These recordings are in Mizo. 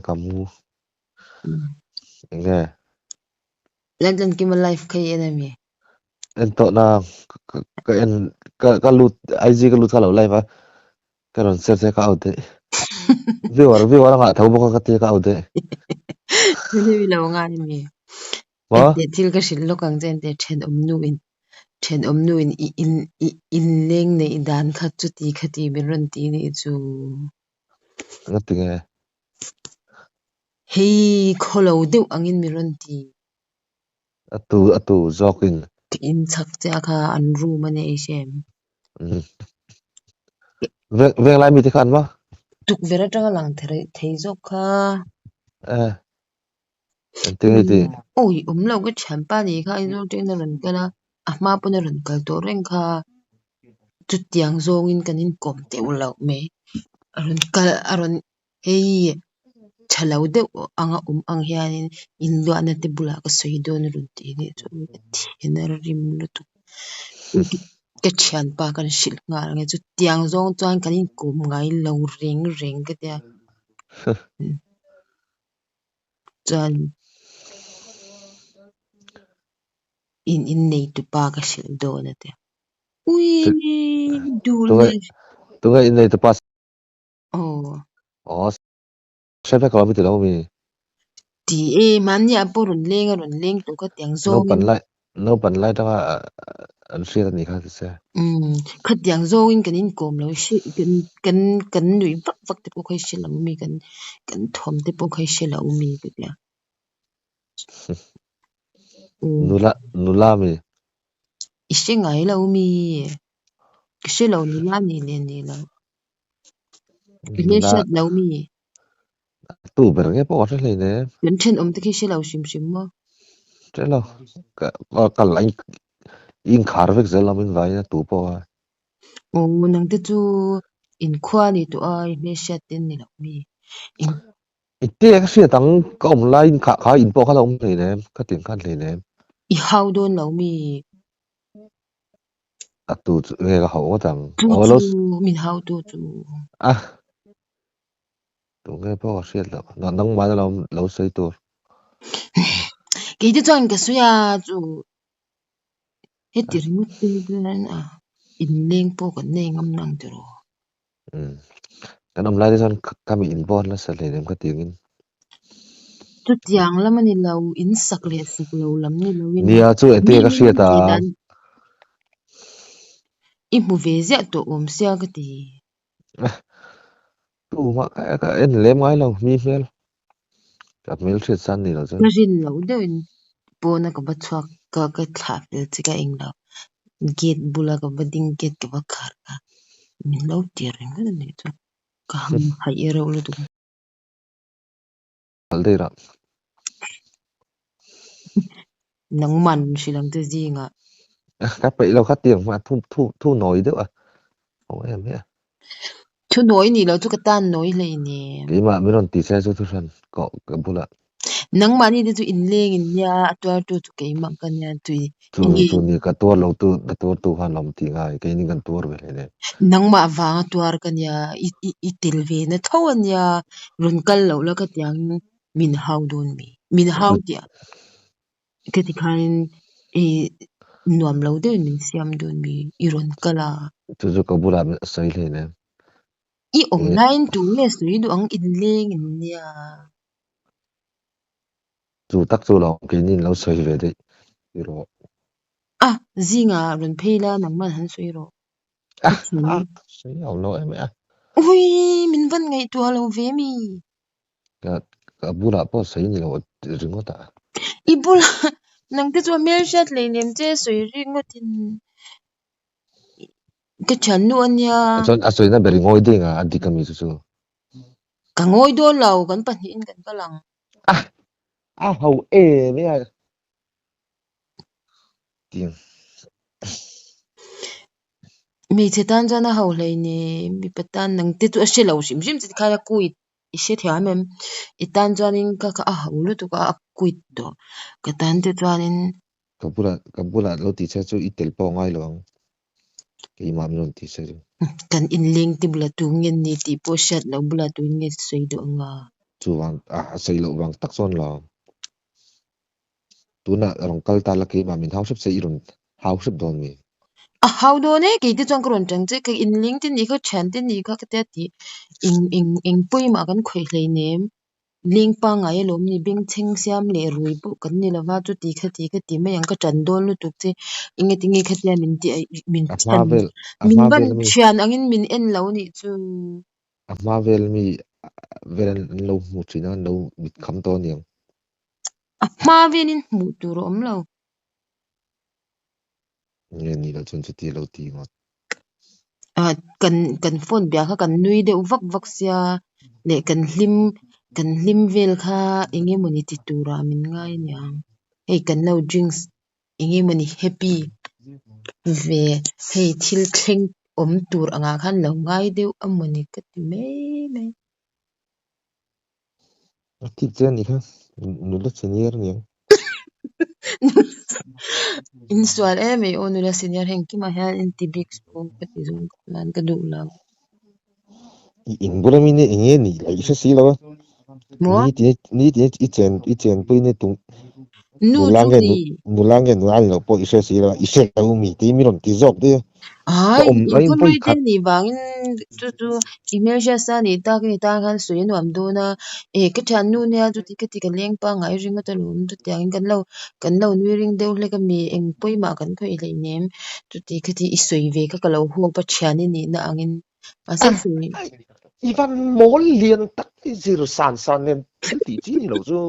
ka mu. Enge? Laltlankima live kha i en ami? En tawh na ka en ka lut IG ka lut kha lo live a ka rawn share che ka out daih. Viewer viewer a ngah tho bawk a ka tia ka out daih. Thil hi lo ngai ami? Maw? Ente thil ka hrilh lawk ang che ente thenawm nu in thenawm nu in i in i inleng neih dan kha chuti khati min rawn ti nih chu. Ngati nge? Hei khawlo deuh angin min rawn ti. A tu a tu zawkin. Ka in chhak che a kha an room a nia i hre em? Veng venglai mite kha an maw? Tukverh atanga lang thei zawk kha. Eh. Engtin nge i tih? Awi awm lo ka thianpa nih kha Aizawl atangin a rawn kal a, a hma pawn a rawn kal tawh reng kha. Chutiang zawngin kan inkawm teuh loh mai. A rawn kal a rawn hei tha lo deuh anga awm ang hianin inluahna te bulah ka sawi dawn a rawn ti nih chu ka thin a rim lutuk. Ka thianpa kan hrilh nghal ang e chutiang zawng chuan kan inkawm ngai lo reng reng ka tia. Chuan in innei tupa ka hrilh dawn a tia. Ui duh Tunge leh. tunge innei tupa Aw. Aw hre vek lo mi ti lo mi. Ti e mahni ah pawh rawn leng a rawn leng tawh kha tiang Naupan zawngin. lai naupan lai atanga an hriat a nih kha ti se. Umm khatiang zawngin kan inkawm lo hre kan kan kan nuih vak vak te pawh kha i hre lo mi kan kan thawm te pawh kha i hre lo mi ka tia. Umm. Nula nula mi. I hre ngai lo mi. Ka hre lo nula nih leh nih loh. I hmel Nula hriat lo mi. Tu ber nge pawh ka hre hleinem. Kan thenawm te khi hre lo hrim hrim maw? Hre lo. Ka kal a inkhar vek zel lo min vaiin a tu pawh a. Aw nang te chu inkhua ni tawh a i hmel hriat te an ni lo mi. In I te ka hriat ang ka awm laiin kha kha in pawh kha la awm hleinem khatiang khan hleinem. I hau dawn lo mi. A tu chu nge ka hauh ngawt ang. Tu Aw chu lo min hau tu chu. A tu nge pawh ka hriat loh. Nangmah lo lo sawi tur. Kei te chuan ka sawi a chu heti ringawt te chuan a inleng pawh kan nei ngam nang tiraw. Umm kan awm lai te chuan ka mi in pawh a nasa hleinem ka ti angin. Chutiang lam a ni lo, in sak leh sak lo lam ni loin Nia chu enge mi ka hriat a. tih dan i hmu ve ziah tawh awm sia ka ti. Tumah ka ka en lem ngai lo mi hmel. Ka hmel hriat san ni lo chuan. Ka rin loh deuhin pawna ka va chhuak ka ka thlah fel che ka eng lo. Gate bula ka va ding gate ka va khar kha min lo ti reng a nih chu. Ka ham haih reuh lutuk. Kal daih rah. Nangman hrilh ang che zingah. Ka peih lo kha tiang hma thu thu thu nawi deuh a. Ho em em. Thu nawi nih loh chu ka tan nawi hleinem. Keimah min rawn ti che chu thu hran ka ka bulah. Nangmahni te chu inleng in nia a tuartu chu keimah ka nia tui. Chu chu ni ka tuar lo tu ka tuar tu khan lawm tih ngai keini kan tuar ve hleinem. Nangmah vanga tuar ka nia i i i tel ve na tho a nia rawn kal loh la ka tiang min hau dawn mi. Min hau tih ka ti khanin i nuam lo deuhin min siam dawn mi i rawn kal a. Chu chu ka bulah min sawi hleinem. I awm laiin tu nge sawi duh ang inleng in nia. Chu tak chu lo keini in lo sawi ve daih i rawh. A zingah rawn phei la nangman han sawi rawh. A a sawi lo lo em a. Ui min van ngaihtuah lo ve mi. Ka ka bulah pawh sawi ni lo ringawt a. I bulah nang te chu a hmelhriat hleinem che sawi ringawtin ka thiannu a nia. Chuan a sawina ber i ngawi ding a a dik ami chu chu. Ka ngawi dawn lo kan pahnihin kan kal ang. A a ho em e a. Tiang. Hmeichhe tan chuan a ho hleinem mipa tan nang te chu a hre lo hrim hrim che tikhan a quit i hre thiam em i tan chuanin ka kha a ho lutuk a a quit tawh ka tan te chuanin. Ka bulah ka bulah lo tih che chu i tel pawh ngai lo ang keimah min rawn tih che chu. Kan inleng te bulah tu nge ni tih pawh hriat loh bulah tu nge sawi duh anga. Chuvang a sawi loh vang tak chuan lo tunah rawn kal ta la keimah min hau hrep che i rawn hau hrep dawn mi? A hau dawn e, kei te chuan ka rawn tang che, ka inling te nih kha, thian te nih kha ka tia tih eng eng eng pawimah kan khawih hleinem. Leng pangngai alawm ni, bengchheng siam leh rui pawh kan ni lova, chuti khati ka ti mai ang, ka tan dawn lutuk che, engatinge khatia min ti min A hma thian vel a min hma ban vel ami thian angin min en lo nih chu. A hma vel mi vel an lo hmu thin a, an lo mit kham tawh aniang. A hma velin hmuh tur a awm lo. Nge nih loh chuan chuti a lo ti ngawt. Ah, kan kan phone bia kha kan nui deuh vak vak sia leh kan hlim kan hlim vel kha eng emawni ti turah min ngai aniang. Hei kan lo drinks eng emawni happy ve hei thil thleng awm tur angah khan lo ngai deuh amawni ka ti mai mai. A thik che anih kha, nula senior aniang. Insual em ei aw nula senior heng kimah hian inti bik suh ka ti zawng chuan ka duh lo. I in bula mi nia eng nge nih lah i hre si lo a. Maw? Ni tin ni tin i chen i chenpui nia tung Nu nula chu nge ni. nula nge nula ni loh pawh i hre si lo a, i hre lo mi tiin mi rawn ti zawk daih a. Ka Ai, awm in ai khawlui vawi te khat. nih vangin chu chu i hmelhriat sa nih tak ni tan khan sawi a nuam dawn a, e ka thiannu nia chuti ka ti ka leng pangngai ringawt alawm chutiangin kan lo kan lo nui ring deuh hlek a mi eng pawimah kan khawih hleinem chuti khati i sawi ve kha ka lo huap a thian i nihna angin mahse sawi I van mawl lian tak i zir san san nen thil tih chi ni lo chu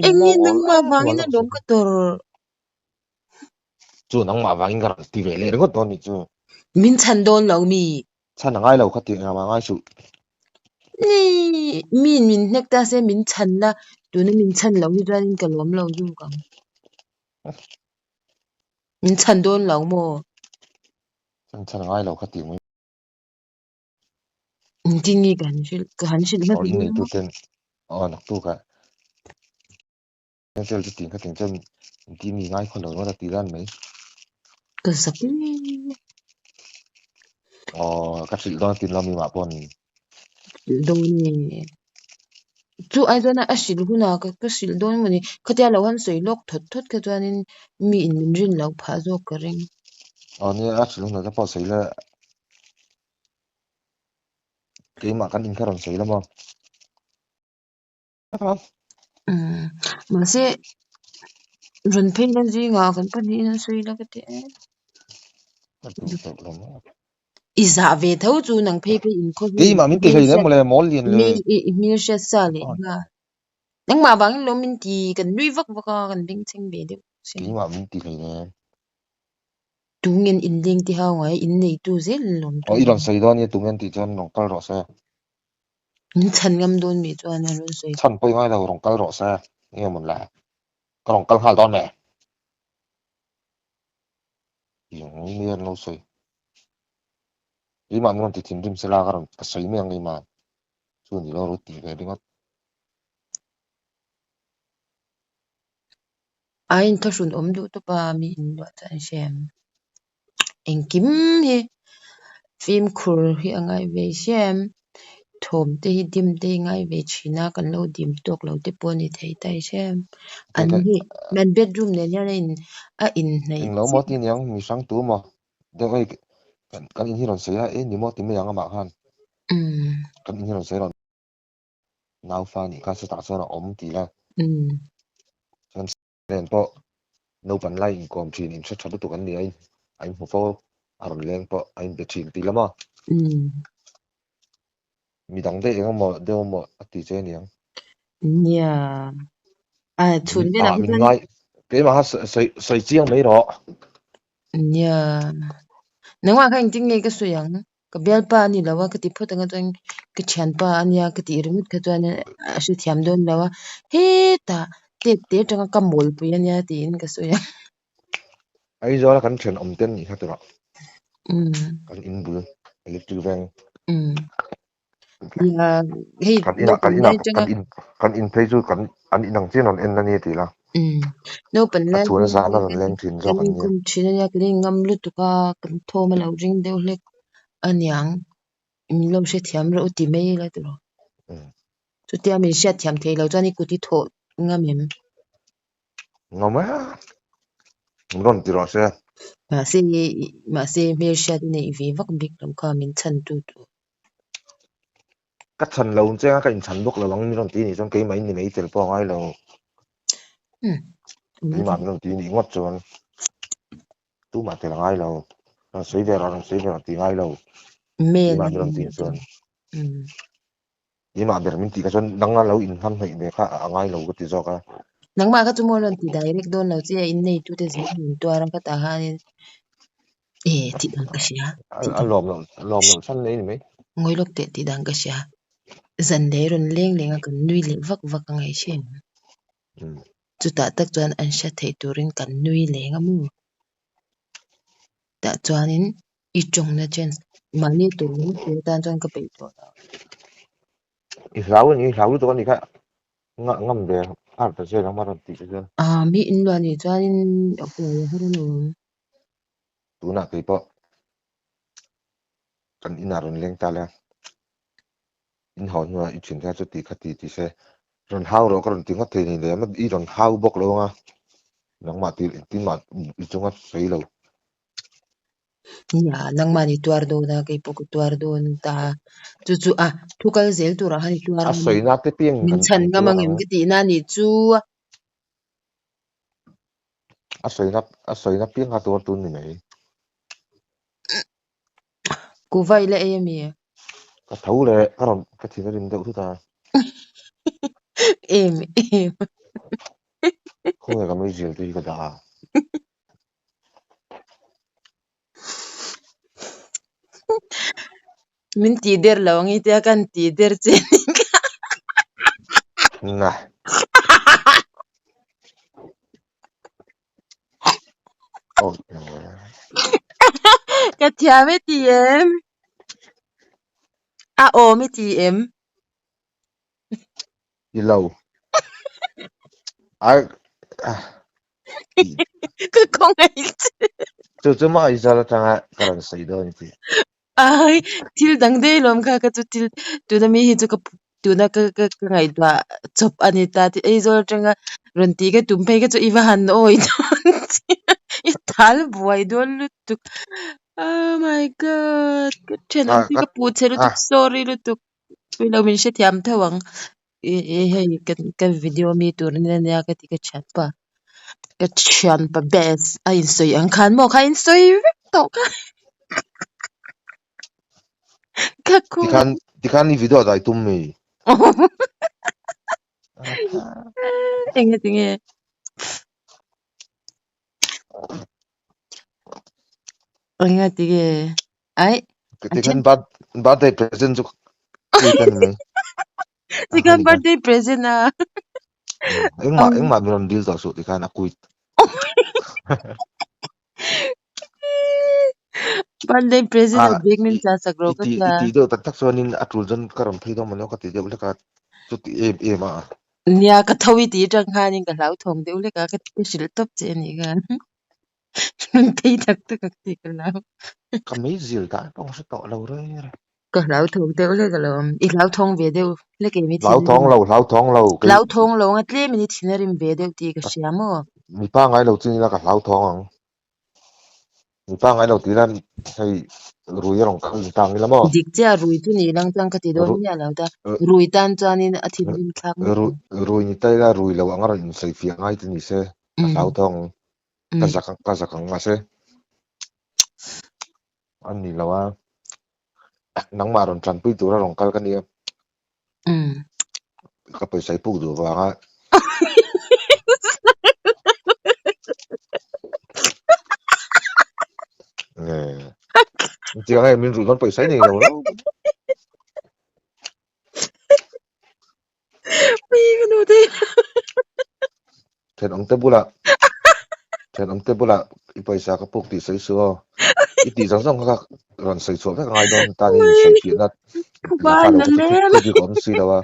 i Eng nge mawl nangmah em vangin alawm ka tawrh. Chu nangmah vangin ka rawn ti ve leh ringawt dawn nih chu. Min chhan dawn lo mi? Chhan a ngai lo kha tih engah mah ngai suh. Ni, miin min hnek ta se min chhan la, tuna min chhan loh hi chuanin ka lawm lo zawk ang. Min chhan dawn lo maw? Chhan chhan a ngai lo kha tih mai. Engtin nge ka han hrilh, ka han hrilh hmasa Aw dawn inneitu maw? ten aw naktukah. Cancel chu tih kha ting chuan ti mi ngai khaw lo ringawt a ti dan mai. Ka zak e. Aw ka hrilh dawn a tin lo mi mah pawh ni. Hrilh dawn e. Chu ai chuan a hrilh hunah ka ka hrilh dawn emaw ni. Khatia lo han sawi lawk thawt thawt kha chuanin mi in min rin loh phah zawk ka ring. Aw nia a hrilh hunah te pawh sawi la. Keimah kan in kha rawn sawi la maw. Umm mahse rawn phei na zingah kan pahnihin an sawi la ka ti e. I zah ve tho chu nang phei phei in khaw hi Keimah min ti hlei mawle mawl lian le. I hmel hriat sa leh nghal. Nangmah vangin lawm min ti kan nui vak vak a kan bengchheng ve deuh sia. Keimah min ti hlei nem. Tungen inleng ti hau ngai in neitu zel an lawm Aw tu. i rawn sawi dawn nia tungen tih chuan rawn kal rawh se. Min chhan ngam dawn mi chuan a rawn sawi. Chhan pawh i ngai lo rawn kal rawh se nge mawn le. Ka rawn kal nghal dawn le. Eng nge an lo sawi. Keimah min rawn ti thinrim se la ka rawn ka sawi mai ang keimah. Chu ni lo ro ti ve ringawt. A inthlahrun awm duh tawp a mi inluah chuan an hre em. Engkim hi fimkhur hi a ngai ve hriam. Thawm te hi dim te hi ngai ve thin a, kan lo dim tawk lo te pawh a ni thei ta i hriam. An hi an bedroom nen hian a in a inhnaih Englo maw chiah. ti niang mi hrang tu maw deuh hei kan in hi rawn sawi a, e ni maw ti mai ang amah khan kan in hi rawn sawi rawn naufa nih kha chutah chuan a awm ti la. Chuan Nen pawh naupan lai inkawm thin, inhre tha lutuk an ni a, a inhmu fo, a rawn leng pawh a inbe thin tih lam a. Midang daih eng emaw deuh emaw a ti che aniang. Nia, a chhun velah Ah, hi min chuan. ngai, keimah kha sawi sawi chiang mai rawh. Nia, nangmah kha engtin nge ka sawi ang? Ka bialpa a ni lo a ka ti phawt anga chuan ka thianpa a nia ka tih ringawt kha chuan a hrethiam dawn lo a, hetah tet te atanga ka mawlpui a nia tiin ka sawi a. Aizawla kan thenawm te an nih kha tirah kan in bul electric veng. Nia hei Kan inah kan naupang inah lai atanga kan in kan in phei chu kan an in ang chian rawn en a nia tih la. Naupang A lai chhuan a atanga zahna rawn leng thin kan zawk an nia. inkawm thin a nia kan inngam lutuk a kan thawm a lo ring deuh hlek aniang. Min lo hrethiam rawh u ti mai ila tiraw. Chutia min hriatthiam theih loh chuan i kut i thawh ngam em? Ngam e. Min rawn ti rawh se. Mahse, mahse hmelhriat i neih ve vak bik loh kha min chhan tu tur. Ka chhan lo ang che a, ka inchhan bawk lo ang min rawn ti nih chuan keimah in ni mai tel pawh a ngai lo. Keimah min rawn ti nih ngawt chuan tumah tel a ngai lo. Rawn sawi ve rawh, rawn sawi ve rawh ti ngai lo. Mail Keimah min rawn tih chuan. Umm. Keimah ber min tih kha chuan nanga lo inham hnaih ve kha a ngai lo ka ti zawk a. Nangmah kha chu maw rawn ti direct dawn lo che a, inneitute zing in tuar ang ka tah khanin e tih dan ka hria. A lawm loh lawm loh chhan nei ni mai. Ngawi lawk teh tih dan ka hria. Zan leh rawn leng leng a kan nui leh vak vak a ngaih hre em? Chutah tak chuan an hriat theih turin kan nui leng a mu. Tah chuanin i tawngna chance mahni tur ringawt tur atan chuan ka peih tawh lo. I hlau a ni, i hlau lutuk a ni kha ngam ve har ta che nangmah rawn tih che chuan. Ah, mi in luah nih chuanin a huai a har alawm. Tunah kei pawh kan inah rawn leng ta le. In haw hnuah i thin kha chuti kha ti ti se rawn hau rawh ka rawn ti ngawt thei ni leh i rawn hau bawk lo anga nangmah ti tinmah i chunga sawi lo. Nia, nangmah ni tuar dawn a, kei pawh ka tuar dawn ta. Chu chu a, thu kal zel turah khan i tuar A ngam sawina te piang min kan chhan an ngam tuar ang em ang. ka tihna a nih chu. A sawina a sawina piang kha tuar tun ni mai. Kuhva i la ei ami? Ka tho leh ka rawn ka thin a rim deuh thut a. Em em. Khawnge ka meizial te hi ka dah a. Min tih der lo ang i tia kan tih der che ni kha. Na. Ka thiam i ti em? A awm i ti em? I lo. Ai. Ka khawngaih che. Chu chu mah i zal atanga ka rawn sawi dawn i ti. Ai, thil dang daih lawm kha ka chu thil tuna mi hi chu ka tuna ka ka ka ngaihtuah chawp a ni ta tih Aizawl atanga rawn tih ka tum phei kha chu i va han awi dawn chiang i tal buai dawn lutuk oh my god ka thian Ah, ang ka ka puh chhe ah lutuk sorry lutuk puilo min hrethiam tho ang i i hei kan ka video mi tur ania ka ti ka thianpa ka thianpa best a insawi ang khan maw kha insawi vek tawh kha ka khaw Tikhan tikhan i video dai tum mi. Enge tinge Enge tinge ai an Tikhan then birthday present chu kuit ani mai. Tikhan birthday present a. Engmah engmah min rawn dil tawh suh tikhan a kuit. Birthday present Ah, a bag min i cha sak rawh i ka ti tia. i ti deuh tak tak chuanin a tul chuan ka rawn phei dawn maw ka ti deuh hlek a chuti em em a. Nia ka tho i tih atang khanin ka hlauthawng deuh hlek a ka hrilh tawp che anih kha. Rawn phei tak tak ang tih ka hlau. Ka meizil dah pawh ka hre tawh lo reng reng. Ka hlauthawng deuh hlek alawm. I hlauthawng ve deuh hlek em i thin a rim. Hlauthawng lo, hlauthawng lo. Kei Hlauthawng lo anga tlem in i thin a rim ve deuh tih ka hria maw? Mipa ngai lo chin ila ka hlauthawng ang. Mipa ngai lo tih ila hei rui a rawn kal ni ta ang ila maw? Dik chiah rui chu ni lang chuan ka ti dawn miah lo ta. Rui tan chuanin a thinrim thlak ngawt ang. Rui ni ta ila rui lo anga rawn insawifiah ngai te ni se ka hlauthawng ang. Ka zak ka zak ang mahse a ni lo a. Nangmah rawn tanpui tura rawn kal ka nia. Ka pawisa i puk duh vanga. Nge. Chiang hei min ruh dawn pawisa i nei lo lo. Thenawmte bulah thenawmte bulah i pawisa ka puk tih sawi suh aw. I tih zawng zawng kha rawn sawi chhuah vek a ngai dawn tan in sawi fiahna lakah lo kha chu thu bik a awm si lo a.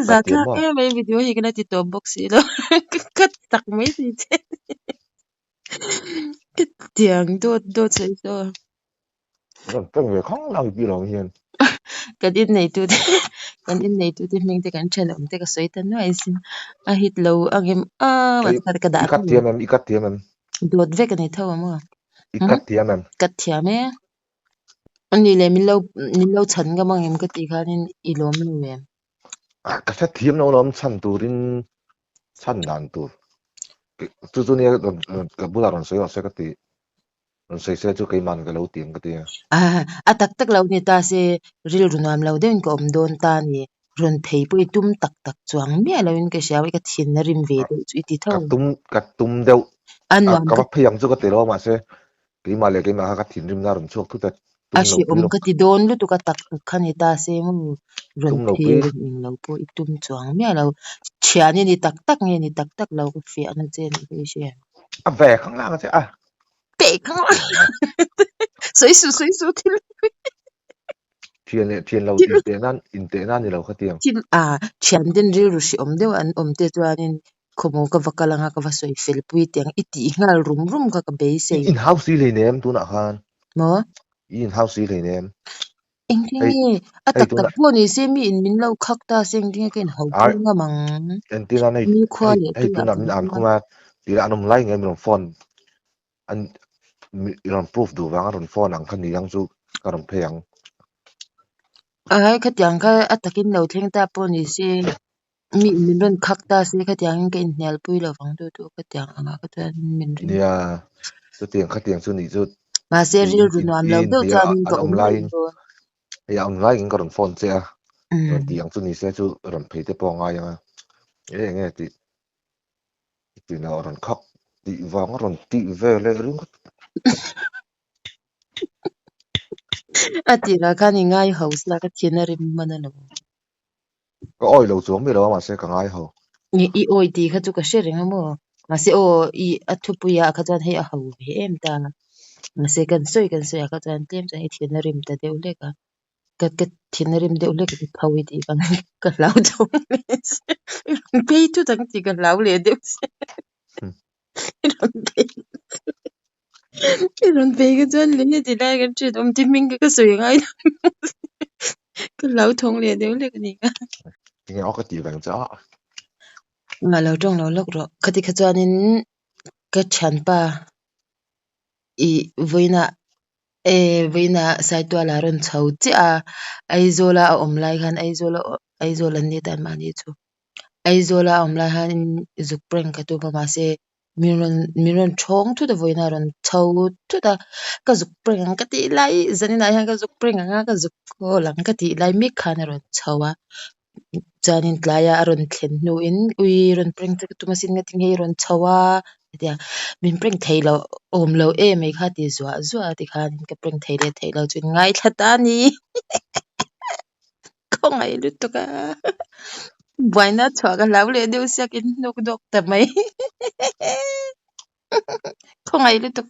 Ka ti maw? Video hi ka la ti tawp bawk si lo. Ka tak mai thei che. Ka tiang dawt dawt sawi saw. Rawn tawng ve khang lang pi lo hian. Kan inneitu te Kan inneitute hming te kan thenawm te ka sawi ta nuai sin. A hit lo angem a Ei, ka i dah cut tho. thiam em? I cut thiam em? Dawt vek a ni tho a maw? I cut thiam em? Cut thiam e. Ani leh min lo min lo chhan ngam angem ka tih khanin i lawm lo em? Ka hre thiam lo lawm chhan turin chhan dan tur. Chu chu nia ka bulah rawn sawi rawh se ka ti. Rawn sawi se chu keiman ka lo ti ang ka ti a. A tak tak lo ni ta se rilru nuam lo deuhin ka awm dawn ta ni. Rawn phei pawh i tum tak tak chuang miah loin ka hria a, ka thin a rim ve deuh chu i ti tho. Ka tum ka tum deuh. A nuam Ka va phei ang chu ka ti lo a mahse keimah leh keimah kha ka thinrimna a rawn chhuak thut a. A hrehawm ka ti dawn lutuk a tak tak kha ni ta se maw rawn phei rawn eng lo pawh i tum chuang miah lo. Thian i ni tak tak nge ni tak tak lo ka fiahna che a nih hi hria. A ve khang lang che a. Pe khang lang. Sawi suh sawi suh thil. Thian leh thian lo inteh nan inteh nan ni lo kha tiang. Thil a thian ten rilru hrehawm deuh an awm te chuanin khawmaw ka va kal anga ka va sawi fel pui tiang i tih nghal rum rum kha ka beisei. I in house si hlei nem tunah khan. Maw? I in house si hlei nem. Engtin nge a tak tak pawh ni se mi in min lo khak ta se engtin nge ka in ho pui ngam ang. Entir nan hei Mi khua leh hei tuiah tunah kan min an awm a. khum a tih lah an awm lai nge min rawn phone an i rawn proof duh vang a rawn phone ang kha ni ang chu ka rawn phei ang. Ai khatiang kha a takin lo thleng ta pawh ni se mi in min rawn khak ta se khatiang in ka inhnial pui lo vang tu tu khatiang angah kha chuan min ring. Nia chutiang khatiang chu nih chu Mahse rilru nuam lo deuh chuanin an ka awm awm reng laiin dawn. hei a awm laiin ka rawn phone che a rawn tih ang chu ni se chu rawn phei te pawh a ngai ang a eng enge tih Tina a rawn khak tih vang a rawn tih ve leh ringawt. A tirah khan i ngai ho sia ka thin a rim hman a lo. Ka awi lo chuang miah lo a mahse ka ngai ho. I awi tih kha chu ka hre reng a maw. Mahse aw i a thupui ah kha chuan hei a ho ve em ta. Mahse kan sawi kan sawi ah kha chuan tlem chuan i thin a rim ta deuh hlek a. Ka ka thin a rim deuh hlek a ka tho i tih vang ka hlau tho leh sia. I rawn phei thut ang tih ka hlau leh deuh sia. I rawn phei i rawn phei kha chuan leh heti lai kan hriat awm te hming kha ka sawi ngai lo. Ka hlau thawng leh deuh hlek a ni kha. Tinge aw ka tih vang che a. Ngah lo tawng lo lawk rawh. Khati kha chuanin ka thianpa i vawiinah E vawiinah Saituala a rawn chho chiah a, Aizawla a awm lai khan Aizawla Aizawl an ni tan mahni chu Aizawla a awm lai khan zuk prank ka tum a mahse min rawn min rawn thawng thut a vawiinah a rawn chho thut a ka zuk prank ang ka tih lai zaninah hian ka zuk prank ang a ka zuk call ang ka tih lai mek khan a rawn chho a chuanin tlaiah a rawn thlen hnuin ui rawn prank che ka tum asin nga tinge i rawn chho a tia min prank thei lo awm lo em mai kha ti zuah zuah a tikhan ka prank thei leh theih lo chu in ngaithla ta a ni khawngaih lutuk a buaina chhuah ka hlau leh deuh siak in hnuk dawk ta mai khawngaih lutuk.